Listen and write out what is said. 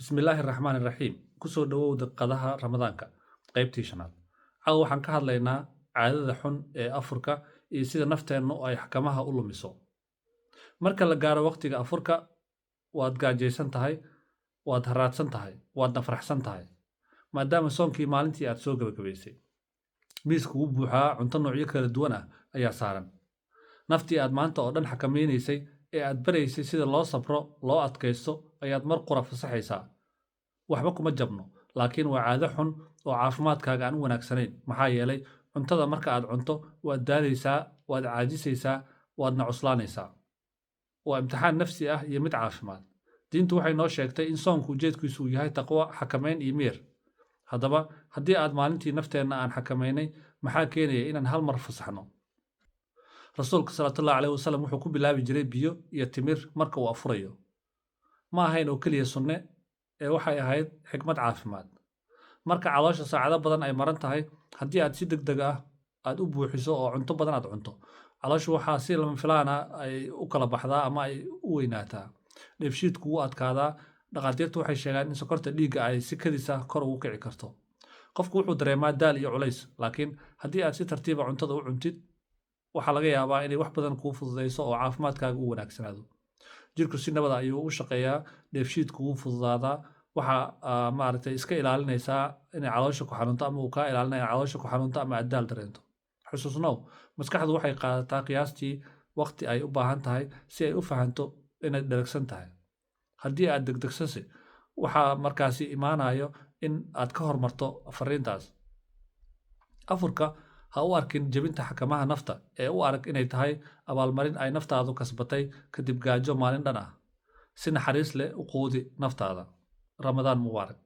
Bismillaahi raxmaani raxiim. Kusoo dhowow Daqiiqadaha Ramadaanka, qaybtii shanaad. Caawa waxaan ka hadlaynaa caadada xun ee afurka iyo sida nafteennu ay xakamaha u lumiso. Marka la gaaro waqtiga afurka, waad gaajaysan tahay, waad haraadsan tahay, waadna faraxsan tahay, maadaama soonkii maalintii aad soo gabagabaysay. Miisku wuu buuxaa, cunto noocyo kala duwan ah ayaa saaran. Naftii aad maanta oo dhan xakamaynaysay ee aad baraysay sida loo sabro, loo adkaysto, ayaad mar qura fasaxaysaa. Waxba kuma jabno, laakiin waa caado xun oo caafimaadkaaga aan u wanaagsanayn, maxaa yeelay cuntada marka aad cunto waad daalaysaa, waad caajisaysaa, waadna cuslaanaysaa. Waa imtixaan nafsi ah iyo mid caafimaad. Diintu waxay noo sheegtay in soonku ujeedkiisu uu yahay taqwo, xakamayn iyo miir. Haddaba, haddii aad maalintii nafteenna aan xakamaynay, maxaa keenaya inaan hal mar fasaxno? Rasuulka salawaatullahi caleyhi wasalam wuxuu ku bilaabi jiray biyo iyo timir marka uu afurayo. Ma ahayn oo keliya sunne ee waxay ahayd xikmad caafimaad. Marka caloosha saacado badan ay maran tahay, haddii aad si deg deg ah aad u buuxiso oo cunto badan aad cunto, calooshu waxaa si lama filaan ah ay u kala baxdaa ama ay u weynaataa, dheefshiidku wuu adkaadaa. Dhakhaatiirtu waxay sheegaan in sokorta dhiigga ay si kadis ah kor ugu kici karto. Qofku wuxuu dareemaa daal iyo culays. Laakiin haddii aad si tartiiba cuntada u cuntid, waxaa laga yaabaa inay wax badan kuu fududayso oo caafimaadkaaga u wanaagsanaado. Jirku si nabada ayuu u shaqeeyaa, dheefshiidku wuu fududaadaa. Waxaa maaragtay iska ilaalinaysaa inay caloosha ku xanuunto ama uu kaa ilaalinaya caloosha ku xanuunto ama aad daal dareento. Xusuusnow, maskaxdu waxay qaadataa qiyaastii waqti ay u baahan tahay si ay u fahanto inaad dheragsan tahay. Haddii aad degdegsase, waxaa markaasi imaanayo in aad ka hormarto fariintaas. Afurka ha u arkin jebinta xakamaha nafta ee u arag inay tahay abaalmarin ay naftaadu kasbatay kadib gaajo maalin dhan ah. Si naxariis leh u quudi naftaada. Ramadaan mubaarak.